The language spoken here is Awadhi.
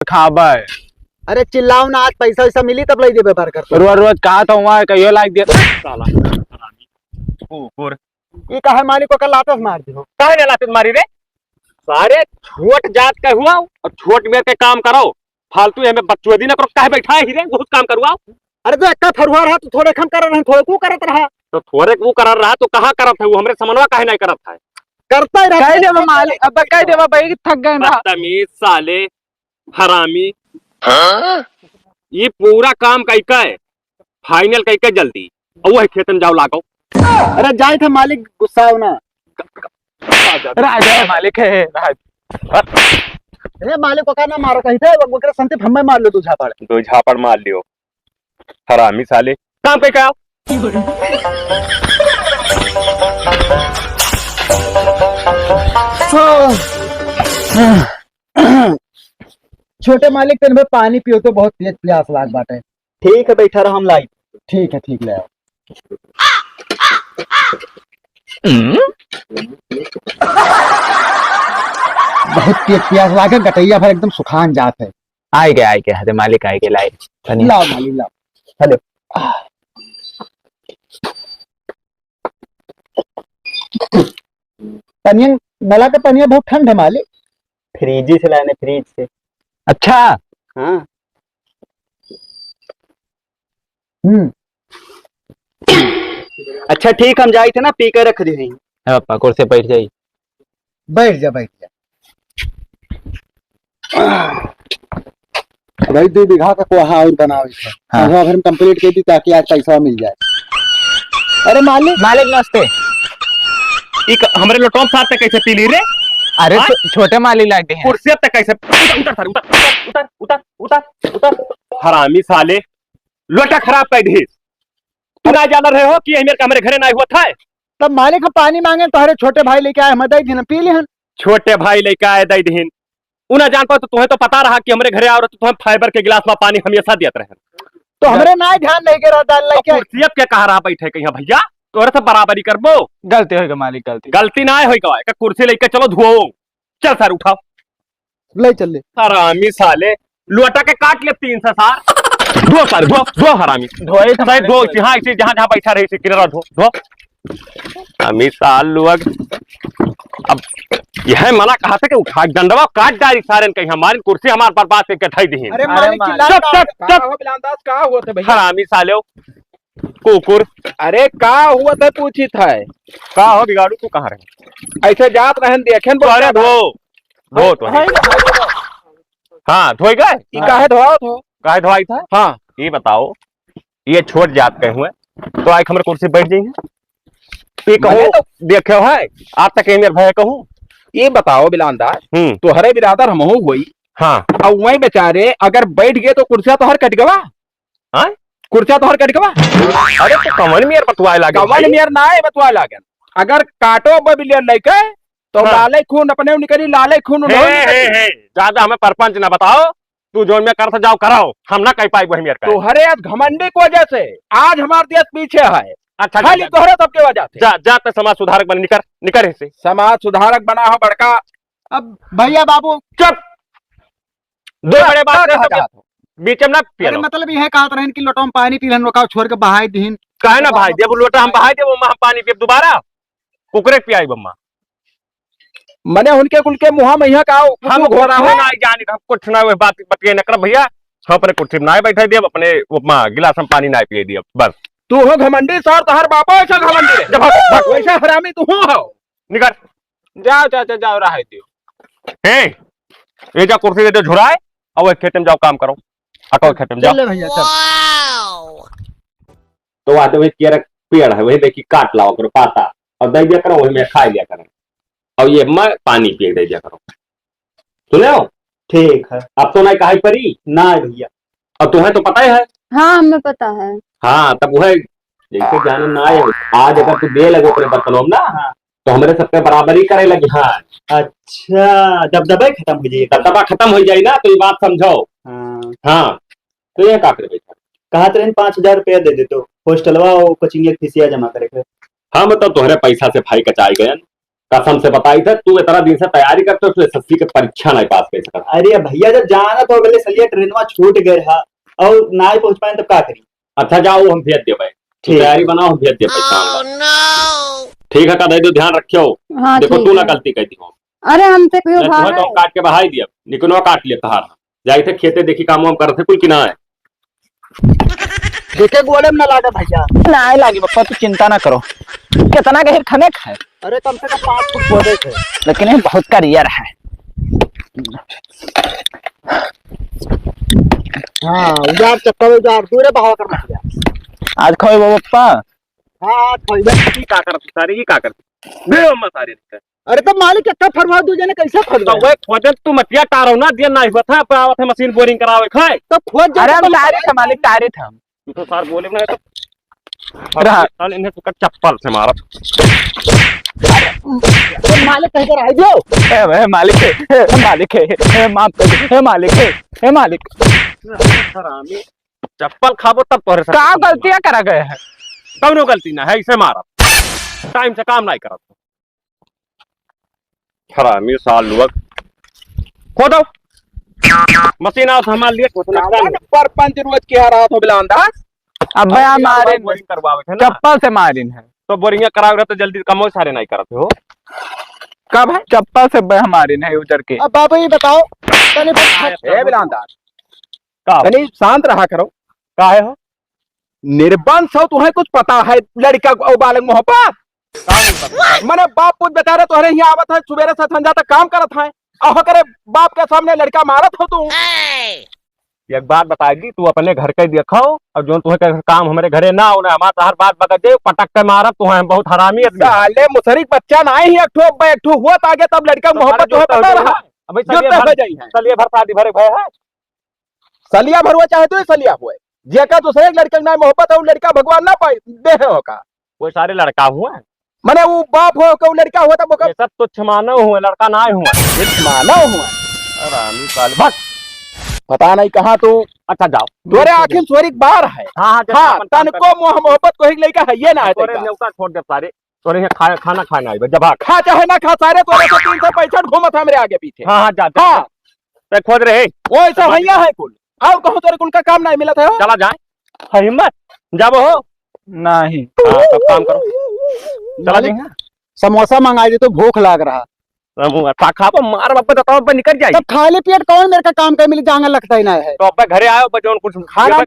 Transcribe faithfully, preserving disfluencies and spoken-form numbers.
खाबे। अरे चिल्लाओ ना, आज पैसा वैसा मिली तब लई देबे बर्गर। रोज रोज कहा तो वहाँ कहियो लाइक दिया। साला हरामी, कुकुर। ई काहे मालिक ओकर लात से मार दिहो? काहे ना लात से मारी रे? सारे छोट जात के हुआ और छोट मेर के काम करो, फालतू एमे बकचोदी ना करो। काहे बैठा है हीरे, बहुत काम करवाओ। अरे तो एक्का फरुआ रहा तो थोड़े कम करत रहा, थोड़े को करत रहा। तो थोड़े को करत रहा तो कहाँ करत है वो, हमरे समनवा काहे नहीं करत है? करता ही रहता कह है। देबा मालिक, अब कह देबा भाई कि थक गए रहा। बदतमीज साले, हरामी। हाँ? ये पूरा काम कई का है, फाइनल कई का जल्दी। और वही खेतन जाओ लागो। अरे जाए थे मालिक, गुस्साओ ना। राजा है मालिक है, राज। अरे मालिक ओका ना मारो कही थे, वो ओकरे संती हमें मार लो दो झापड़। दो झापड़ मार लियो। हरामी साले। काम पे क्या? छोटे मालिक, तन में पानी पियो तो बहुत तेज प्यास लाग बाटे। ठीक है, बैठा रहो, हम लाई। ठीक है, ठीक ले आओ। बहुत तेज प्यास लागे, गटैया भर एकदम सुखान जात है। आए गए, आए गए, हरे मालिक आए गए, लाए। तनी लाओ मालिक, लाओ। हेलो। पनिया, नला का पनिया बहुत ठंड है मालिक। फ्रिज से लाए ने, फ्रिज से। अच्छा। हाँ। हम्म। अच्छा ठीक, हम जाई थे ना, पी के रख दी। हाँ, पापा, कुर्सी बैठ जाई। बैठ जा, बैठ जा। भाई, दो बीघा का कोहा और बनावे के। हाँ। कोहा भर में complete कर दी, ताकि आज पैसा मिल जाए। अरे मालिक। मालिक, नमस्ते। ई क-, हमरे लोटवा साथ तक कैसे पी ली रे? अरे, हाँ? छो-, छोटे मालिक लागे हैं। कुर्सी तक कैसे? उतर, उतर, सारे, उतर, उतर, उतर, उतर, उतर, उतर। हरामी साले, लोटा खराब कर दी। तू ना जान रहे हो कि ये मेरे, हमरे घरे ना हुआ था? तब मालिक हम पानी मांगे, तोहरे छोटे भाई लेके आए, हम दे दिन पी लिहन। छोटे भाई लेके आए, दे दिन। उ ना जान पाओ तो तुम्हें तो पता रहा कि हमरे घरे आओ तो तुम्हें fiber के गिलास में पानी हमेशा दियत रहे। तो हमरे ना ध्यान नहीं के रहा, डाल तो लेके। कुर्सियत के कहा रहा बैठे कहीं भैया, तोहरे से बराबरी करबो। गलती होइगा मालिक, गलती। गलती ना होइगा, एक कुर्सी लेके चलो धोओ। चल सर उठाओ। ले चल ले। हरामी साले, लोटा के काट ले तीन से सार। धो सारे, धो, धो हरामी। धोए तो सारे धो, जहाँ, इसे जहाँ, जहाँ बैठा रहे, इसे किनारा धो, धो। हरामी साल लोग। अब यह मना कहा था कि उठा के डंडवा काट डाली सारे कहीं, हमारी कुर्सी हमार बर्बाद करके ढाई दी। अरे अरे मालिक, मालिक। चिल्ला चुप, चुप, का चुप। हो बिलांदाज, का हुआ था भैया? हरामी साले। कुकुर। अरे, का हुआ था, पूछी था। का हो बिगाड़ू, तू कहाँ रहे? ऐसे जात रहन, देखेन, अरे, बोलता था। धो, धो तो है। हाँ, धोई गए? ई काहे धोआवत हो? काहे धोआई था? हाँ। ये बताओ, ये छोट जात के हुए, तो आके हमरे कुर्सी बैठ जाइए। ये कहूँ, मैंने तो देखे हो है, आज तक ये मेरे भय कहूँ। ये बताओ, बिलांदाज, हम्म। तोहरे बिरादर हमहू होई। हाँ। अब वहीं बेचारे अगर बैठ गए तो कुर्सिया तोहर कट गवा? हाँ? कुर्सिया तोहर कट गवा? अरे, तू कवन मेर बतुआए लागे कवन भाई? मेर ना है बतुआए लागन। अगर काटो बबिलियर लइके, तो हाँ। लाले खून अपने निकली, लाले खून हे, उन्होंने हे, निकली। हे, ज्यादा हमें परपंच ना बताओ, तू जौन में कर से जाओ कराओ, हम ना कह पाई वही मेर का। तोहरे आज घमंडी की वजह से आज हमार देश पीछे है। अच्छा, खाली जा, जा। तोहरे सबके वजह से। जा, जा, ते समाज सुधारक बन, निकर, निकर इसे। समाज सुधारक बना हो बड़का। अब भैया बाबू चुप। दो का, बड़े बात का है, कहा सब जात हो? बीच में ना अरे पियालो। मतलब यह कहत रहन कि लोटवा में पानी पी लेन, ओका छोड़ के बहाई दिहिन। काहे ना ओका बहाई देब? लोटा हम बहाई देब, ओमा हम पानी पीब दोबारा? कुकरे के पियाई बम्मा। मने उनके कुल के मुहा में यहाँ का हम कुछ घोरा हो? ना जाने, हम कुछ ना वही बात बतिए न कर भैया। हम अपने कुर्सी में ना बैठे देब, अपने ओमा गिलास में पानी ना पिए देब, बस। तू हो घमंडी सर, तोहर बापो ऐसा घमंडी रे। जब भाग, भाग। वैसा हरामी तू हो। निकर। जाओ चाचा, जाओ, रहे दियो। ए, ये जा कुर्सी दे दो झुराए, और वो खेत में जाओ काम करो। हटो खेत में जाओ। चल ले भैया, चल। तो वहाँ तो वही केरा पेड़ है, वही देखी काट लाओ करो पाता, और दे दिया करो, वही में खा लिया करो, और ये मैं पानी पिए दे दिया करो। सुने हो? ठीक है। अब तो नहीं कहाई परी? ना भैया। अब तुम्हें तो पता ही है। हाँ, हमें पता है। हाँ, तब वह जैसे जाने ना आए, आज अगर तू दे लगे अपने बर्तनों में ना, हाँ। तो हमरे सबके बराबरी करे लगी। हाँ। अच्छा, दबदबा ही खत्म हो जाई। दबदबा खत्म हो जाई ना, तो ये बात समझो। हाँ। हाँ, तो ये का करे बैठा? कहा तो रहन पाँच हजार रुपया दे दे तो हॉस्टलवा और कोचिंग के फीसिया जमा करे के। हम तो तोहरे पैसा से भाई कचाई गयन, कसम से बताई थे, तू इतना दिन से तैयारी करते हो, तू एसएससी के परीक्षा नहीं पास कर सकता। अरे भैया, जब जाना तो पहले सलिया ट्रेनवा छूट गए रहा और ना ही पहुंच पाए, तब का करी? अच्छा, जाओ, वो हम भेज देबे। ठीक। तैयारी बनाओ, हम भेज देबे काम ला। ठीक है, का दे दो, ध्यान रखियो। हाँ, देखो, ठीक तू ना है। गलती कर दी हो। अरे, हमसे कोई नहीं, उधार तुम्हें तो है? काट के बहाई दिया, निकनो काट लिया तहार। जाई थे खेते, देखी काम वाम करत है कुल कि ना है। देखे गोड़े में ना लागे भैया। ना आए लागे बप्पा, तू चिंता ना करो। कितना गहिर खने खाए? अरे, कम से कम पाँच फुट खोदे थे। लेकिन ये बहुत करियर है। हाँ, उजाड़ चक्कर उजाड़, दूरे बहाव कर मत जा। आज खोए वो बप्पा। हाँ, आज खोए। ये का करत सारे, ये का करत? दे अम्मा सारे। अरे, तो मालिक, इतना फरवा दू जने कैसे खोद तो रहे? वह खोदे तू मटिया टारो ना दिया, ना ही बता, पे आवत है मशीन बोरिंग करावे खाए। तो खोद जा अरे, तो हम कम टारे से। थे मालिक, टारे थे हम। तू तो सार बोले ना तो रहा। साल इन्हें तो चप्पल से मारब। तो मालिक कहीं पर आए जो। ए, ए, मालिक है, ए, मालिक है, ए, माफ कर दे, ए, मालिक है, ए, मालिक। हरामी, चप्पल खाबो तब तोहरे साथ का काम गलतियां करा गए हैं? कौनो गलती ना है, इसे मारब। टाइम से काम नहीं करत। हरामी सार लोग। खोदो। मशीन आओ, सामान लिए, खोदो, लगता है। पर पंच रोज के आ रहा था बिलांदा। अब भैया, मारिन। बोरिंग करवावे थे ना। चप्पल से मारिन है। तो बोरिंग करावे रहे तो जल्दी कमो सारे नहीं करते हो। कब है? चप्पल से बे-, मारिन है उजर के। अब बाबू ये बताओ, तनी ए बिलांदा, का? तनी शांत रहा करो। का है हो? निर्बंस हो, तुम्हें कुछ पता है लड़का और बालक मोहब्बत? का नहीं पता? मने बाप पूत बेचारे तोहरे हियाँ आवत है, सुबेरे से संझा तक काम करत है, और ओकरे बाप के सामने लड़का मारत हो तू। एक बात बताएगी, तू अपने घर के देखो, और जो तुम्हें कहे काम हमरे घरे ना होना, हमार तोहार बात बगत जाए, पटक के मारब तुम्हें, हम बहुत हरामी आदमी है। साले मुसरी के बच्चा ना ही, एक ठो, एक ठो हुआ त आगे तब लड़का तो मोहब्बत साले तुम्हें जो पता तो रहा। अबे जो साले तय भर, हो जाई है। साले भर शादी भरे भय है। सलिया भरुआ चाहे तो ही सलिया हुए, जेका दूसरे एक लड़के के नाम मोहब्बत है, वो लड़का भगवान ना पाए, दे है होका। वो सारे लड़का हुए। मने वो बाप हो, को लड़का हुआ तब ओका ये सब तुच्छ मानव हुए, लड़का ना हुए। तुच्छ मानव हुए। हरामी साले, भाग। पता नहीं कहाँ तू। अच्छा, जाओ। तोरे आँखिन सोरी के बार है। हाँ, हाँ, जैसे हाँ, अपन काम तनको कर। मोह मोहब्बत कोई लड़का है, ये ना है तोरे तेरा। नेवता छोड़ दे सारे। तोरे यहाँ खाए, खाना खाए ना आइबे, जब भाग। खा चाहे ना खा, सारे तोरे से तीन सौ पैंसठ घूमत हमरे आगे पीछे। हाँ, हाँ, जा, जा। हाँ। ते खोज रहे। वो ऐसा भैया है कुल। और कहूँ तोरे कुल का काम नहीं मिलत है हो। चला जाए। है हिम्मत? जाबो हो? नहीं। हाँ, तब काम करो। चला मालिक, जाए। समोसा मंगा दे तो भूख लाग रहा। समोसा खा खाबो, मार बाप बताओ, अब निकल जाए। तब खाली पेट कौन मेरे का काम कर मिली, जांगर लगता ही ना है। तो अब घरे आयो, बस जौन कुछ खाना